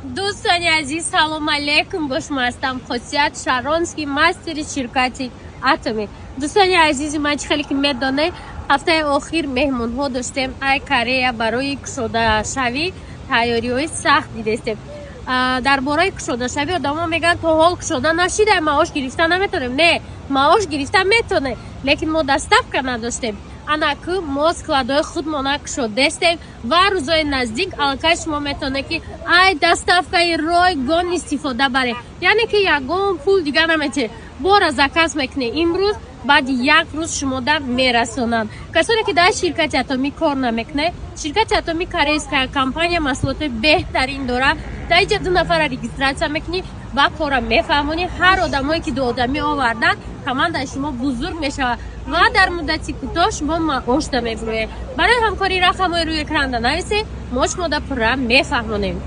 Дӯстони азиз, салом алейкум! Бо шумо ҳастам Хосият Шаронский, мастери ширкати Атоми. Дӯстони азизи ман, чӣ хеле ки медонед, ҳафтаи охир меҳмонҳо доштем ай Корея. Барои кушодашавӣ тайёриҳои сахт дидестем. Дар бораи кушодашавӣ одамо мегӯянд, то ҳол кушода нашида, маош гирифта наметонем. Не, маош гирифта метонем, лекин мо доставка надоштем. Анаку мо складҳои худмона кушодестем ва рӯзои наздик аллакай шумо метавонед, ки ай доставкаи ройгон истифода баред, яъне ки ягон пул дигар наметиҳед. Бора заказ мекунед имрӯз, баъди як рӯз шумода мерасонанд. Касоне ки дар ширкати Атомӣ кор намекунед, ширкати Атомӣ корейская компания, маҳсулоти беҳтарин дорад. Дар инҷа ду нафара регистрация мекунӣ ва кора мефаҳмонӣ. Ҳар одамое ки дуодамӣ оварданд, командаи шумо бузург мешавад ва дар муддати кӯтоҳ шумо маошда мебуроед. Барои ҳамкорӣ рақамҳои рӯи экранда нависед, мо шумода пурра мефаҳмонем.